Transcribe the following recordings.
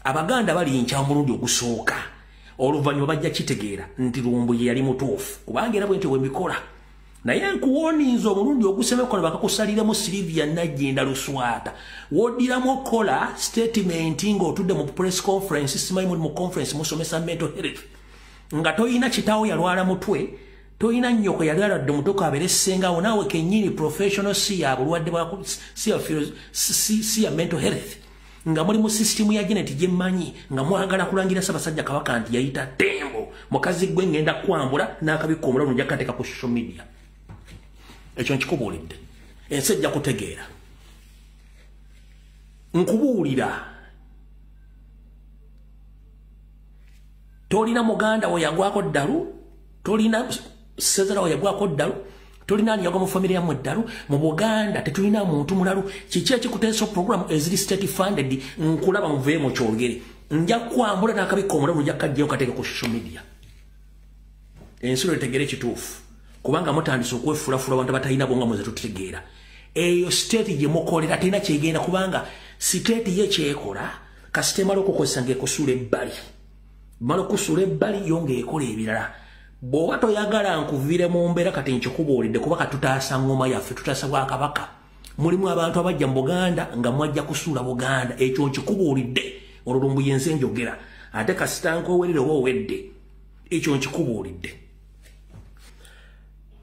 Abaganda bali nkya omulundi ogusooka, oluvannyuma bajja kitegeera nti Lumbuye yali mutuufu, kubanga era bwe nti bwe mbikola. Naye nkuwoninza omulundi ogusemeko bakakusaliremu Sylvia Nagginda Luswata. Woddiramu okola statement ng'otudde mu press conference, simanyi muli mu conference musomesa mental health, nga toyina kitaawo yalwala mutwe, toyina nnyoko yali alwadde mutwe kabeere ssengawo, naawe kennyini professional si ya bulwadde bwa si ya mental health, nga muli mu system ya Janet gyemmanyi, nga mwagala kulangira Ssaabasajja Kabaka nti yayita tembo. Mukazi gwe ngenda kwambula n'akabikka omulalu, nja kateeka ku social media. Ekyo nkikubuulidde, ensi ejja kutegeera. Nkubuulira, tolina muganda we yagwako ddalu, tolina sezera we yagwako ddalu, tolina ani yagwa mu famire yammwe eddalu. Mu Buganda tetulina muntu mulalu. Kiki ekikuteesa program eziri state funded? Nkulaba, muveeyo mukyogere. Nja kwambula n'akabikka omulalu, nja kajjayo kateeka ku social media, ensi lwetegere ekituufu, kubanga mutandise okwefulafula abantu abatalina bwonga. Muze tutegeera eyo state gye mukolera terina kyegenda, kubanga state ye kyekola kasita emala okukozesa ng'ekusuula ebbali, mala okusuula ebbali yo ng'ekola ebirala. Bw'oba toyagala nkuviire mu mbeera, kati nkikubuulidde, kuba katutaasa ngoma yaffe, tutaasa bwakabaka. Mulimu abantu abajja mu Buganda nga mwajja kusuula Buganda. Ekyo nkikubuulidde. Olwo Lumbuye nze njogera, ate kasita nkowerere oba owedde. Ekyo nkikubuulidde.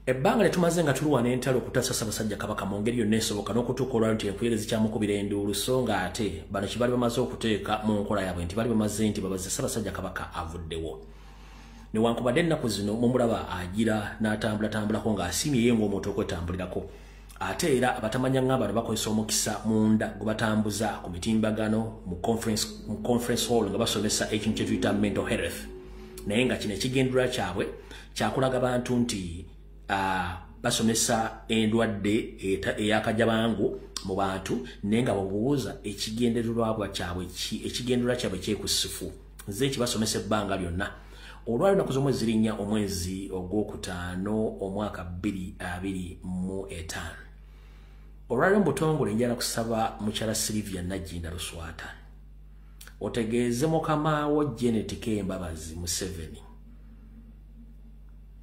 Ebbanga lye tumaze nga tulwana entalo okutaasa Ssaabasajja Kabaka mu ngeri yonna esoboka n'okutuuka olwalo nti enkuyege zikyamukubira enduulu, so nga ate bano kye bali bamaze okuteeka mu nkola yaabwe nti bali bamaze nti babaze Ssaabasajja Kabaka avuddewo. Newankubadde ennaku zino mumulaba agira n'atambulatambulako ng'asiimye ye ng'omuntu okwetambulirako, ate era abatamanya nga bano bakozesa omukisa munda gwe batambuza ku mitimbagano mu conference hall nga basomesa ekintu kye tuyita mental health, naye nga kino ekigendererwa kyabwe kyakulaga bantu nti basomesa endwadde eyakajabangu mu bantu, naye nga babuuza ekigendererwa kyabwe kyekusifu. Nze ekibasomesa ebbanga lyonna, olwali ennaku z'omwezi ziri 4 omwezi ogwokutaano omwaka 2025, olwali mu butongole njala kusaba mukyala Sylvia Nagginda Luswata otegeeze mukamaawo Janet Kembabazi Museveni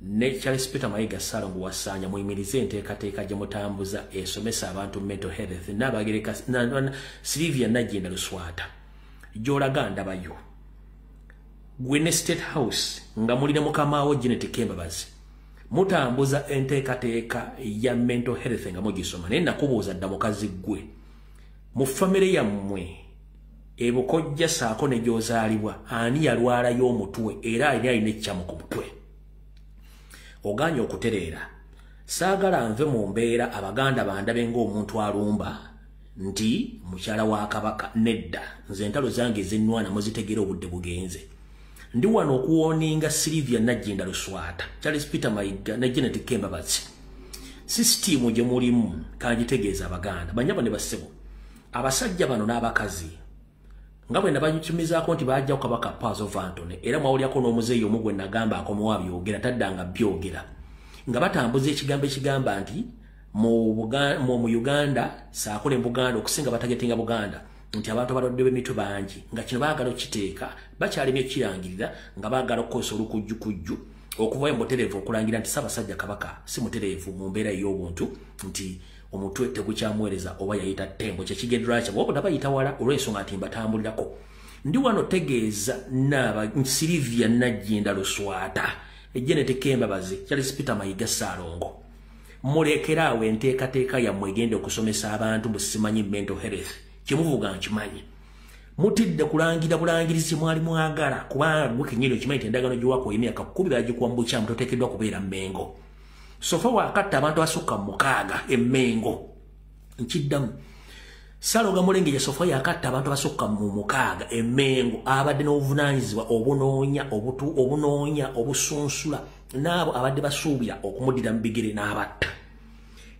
ne Charles Peter Mayiga Ssalongo Wasanya muyimirize enteekateeka gye mutambuza esomesa abantu mental health. Naabagereka Sylvia Nagginda Luswata, gy'olaga ndabayo gwe ne State House nga mulina mukamaawo Janet Kembabazi mutambuza enteekateeka ya mental health nga mugisoma. Naye nakubuuza dda, mukazi ggwe, mu famire yammwe ebukojja saako ne gy'ozaalibwa, ani yalwalayo omutwe era ani alina ekyamu ku mutwe? Oganye okutereera. Saagala nve mu mbeera Abaganda bandabe ng'omuntu alumba nti mukyala wa Kabaka. Nedda, nze entalo zange ezinnwana muzitegeera, obudde bugenze. Ndi wano okuwoninga Sylvia Nagginda Luswata, Charles Peter Mayiga ne Janet Kembabazi, sisitiimu gye mulimu kangitegeeza Abaganda banyabo ne bassebo, abasajja bano n'abakazi, nga bwe nabanyumizaako nti bajjaku Kabaka Pazo Vantone, era mwawulyako n'omuzeeyi omu gwe nagamba akomewo abyogera, taddanga byogera, nga batambuza ekigambo ekigamba nti mu Uganda saako ne Buganda, okusinga batagetinga Buganda, nti abantu abalwadde b'emitwe bangi, nga kino baagala okukiteeka bakyalemye okukirangirira, nga baagala okukozesa olukujjukujju okuvayo mutereevu okulangira nti Ssaabasajja Kabaka si mutereevu mu mbeera ey'obuntu, nti omutwe tegukyamuweereza oba yayita tembo. Kyekigendererwa kyabwe oba nabayita wala olw'ensonga nti mbatambulirako. Ndi wano tegeeza naaba Sylvia Nagginda Luswata, Janet Kembabazi, Charles Peter Mayiga Ssaalongo, mulekeraawo enteekateeka yammwe egenda okusomesa abantu musimanyi mental health. Kyemuvuga nkimanyi, mutidde kulangira bulangirizi mwali mwagala, kubanga gwe kenyini okimanyi nti endagaano giwako emyaka 10 bagikuwa mu bukyamu, toteekeddwa kubeera Mmengo. So far wakatta abantu asukka 6 Emmengo. Nkiddamu, Saloga Mulengeja so far yakatta abantu abasukka mu 6 Emmengo. Abadde n'obuvunaanyizibwa obunoonya obutu obunoonya obusunsula n'abo abadde basuubira okumuddira mu bigere n'abatta.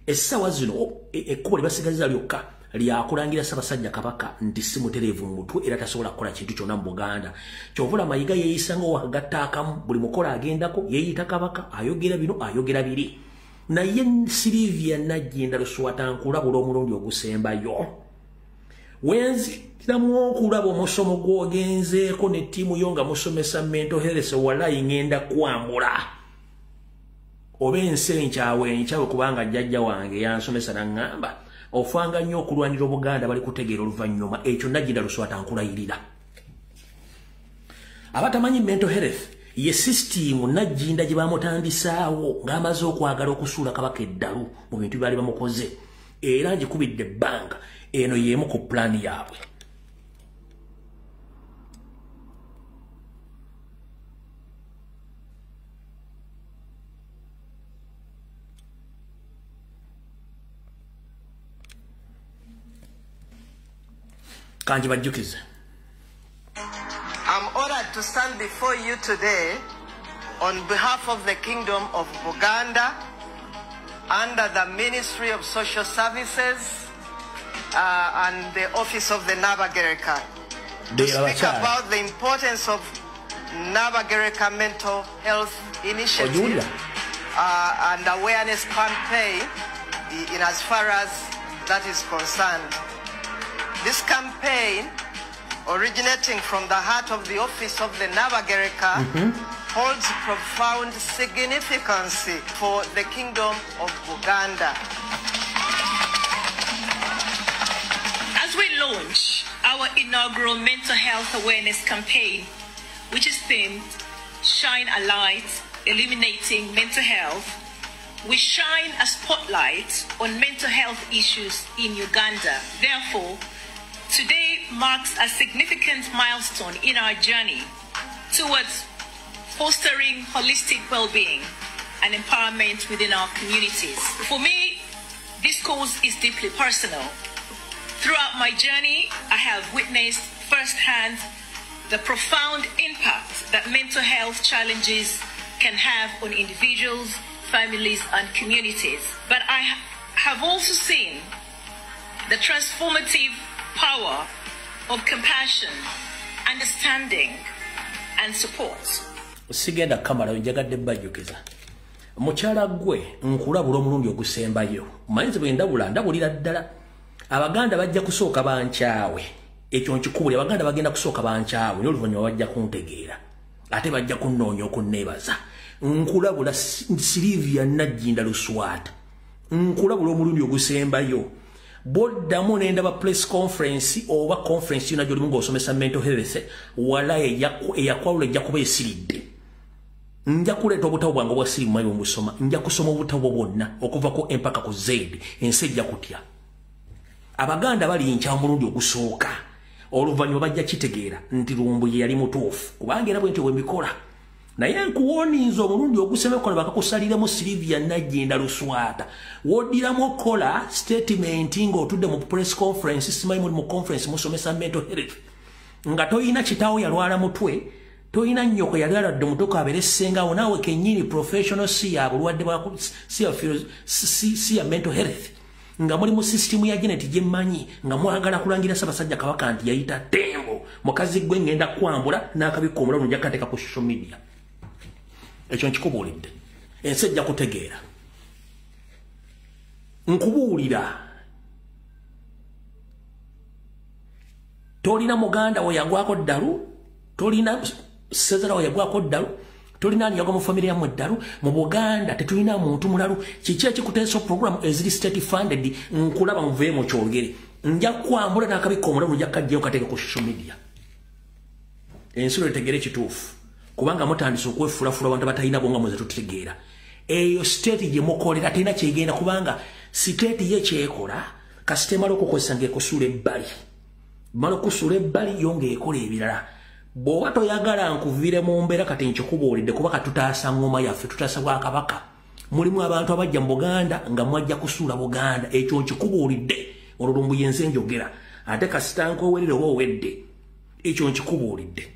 Essaawa zino ekkubo lye basigaziza lyokka lyakulangira Ssaabasajja Kabaka nti si mutereevu mu mutwe era tasobola kukola kintu kyonna mu Buganda. Kyovula Mayiga yeeyisa nga owakagatta akamu, buli mukolo agendako yeeyita Kabaka, ayogera bino, ayogera biri. Naye Sylvia Nagginda Luswata, nkulabula omulundi ogusembayo, Wenziramu okulaba omusomo gw'ogenzeeko ne ttiimu yo nga musomesa mental health, walayi ngenda kwambula. Oba ensi enkyawe enkyawe, kubanga jjajja wange yansomesa n'aŋŋamba ofanga nnyo okulwanira Obuganda bali kutegeera oluvannyuma. Ekyo Nagginda Luswata nkulayirira. Abatamanyi mental health ye system Nagginda gye bamutandisaawo ng'amaze okwagala okusuula Kabaka eddalu mu bintu byali bamukoze, era ngikubidde ebbanga eno y'emu ku pulaani yaabwe. Kanji bajjukize. I'm honored to stand before you today on behalf of the Kingdom of Buganda under the Ministry of Social Services and the Office of the Nabagereka to speak about the importance of Nabagereka Mental Health Initiative and awareness campaign in as far as that is concerned. This campaign, originating from the heart of the office of the Nabagereka, holds profound significance for the Kingdom of Buganda. As we launch our inaugural mental health awareness campaign, which is themed Shine a Light, Illuminating Mental Health, we shine a spotlight on mental health issues in Uganda. Therefore, today marks a significant milestone in our journey towards fostering holistic well-being and empowerment within our communities. For me, this cause is deeply personal. Throughout my journey, I have witnessed firsthand the profound impact that mental health challenges can have on individuals, families, and communities. But I have also seen the transformative power of compassion, understanding, and support. Sigenda kamala njagadde bajjukiza. Mukyala gwe nkulabula omulundi ogusembayo. Manyizi bwe ndabula ndabulira ddala. Abaganda bajja kusooka bankyawe. Ekyo nkikubulira, Abaganda bagenda kusooka bankyawe n'oluvannyuma bajja kuntegeera. Ate bajja kunnoonya okunneebaza. Nkulabula Sylvia Nagginda Luswata. Nkulabula omulundi ogusembayo. Boddamu nendaba press conference oba conference yonna gy'olimu ng'osomesa mental health, wala eyakwawula ejja kuba esiridde. Nja kuleeta obutabo bwange obwa sirimu mayi bwe nja kusoma obutabo bwonna okuva ku M paka ku Z, ensi ejja kutya. Abaganda bali nkya omulundi ogusooka, oluvannyuma bajja kitegeera nti Lumbuye yali mutuufu, kubanga era bwe ntyo bwe mbikola. Naye nkuwoninza omulundi ogusemeko bakakusaliramu Sylvia Nagginda Luswata. Woddiramu okola statement ng'otudde mu press conference, simanyi muli mu conference musomesa mental health, nga toyina kitaawo yalwala mutwe, toyina nnyoko yali alwadde mutwe kabeere ssengawo, naawe kennyini professional si ya bulwadde bwa si ya mental health, nga muli mu system ya Janet gye mmanyi, nga mwagala kulangira Ssaabasajja Kabaka nti yayita tembo. Mukazi gwe ngenda kwambula n'akabikka omulalu nja kukateeka ku social media. Ekyo nkikubuulidde, ensi ejja kutegeera. Nkubuulira, tolina muganda we yagwako ddalu, tolina sezera we yagwako ddalu, tolina ani yagwa mu famire yammwe ddalu. Mu Buganda tetulina muntu mulalu. Kiki ekikuteesa program eziri state funded? Nkulaba muveemu kyogere. Nja kwambula n'akabikka omulalu nja kukajjayo kateeke ku social media. Ensi lwe etegeere ekituufu, kubanga mutandise okwefulafula abantu abatalina bwongo muze tutegeera. Eyo state gye mukolera terina kyegenda, kubanga state ye kyekola kasita emala okukozesa ng'ekusuula ebbali, mala okusuula ebbali yo ng'ekola ebirala. Bw'oba toyagala nkuviire mu mbeera, kati nkikubuulidde, kuba katutaasa ngoma yaffe, tutaasa Bwakabaka. Mulimu abantu abajja mu Buganda nga mwajja kusuula Buganda, ekyo nkikubuulidde. Olwo Lumbuye nze njogera, ate kasita nkowerere oba owedde, ekyo nkikubuulidde.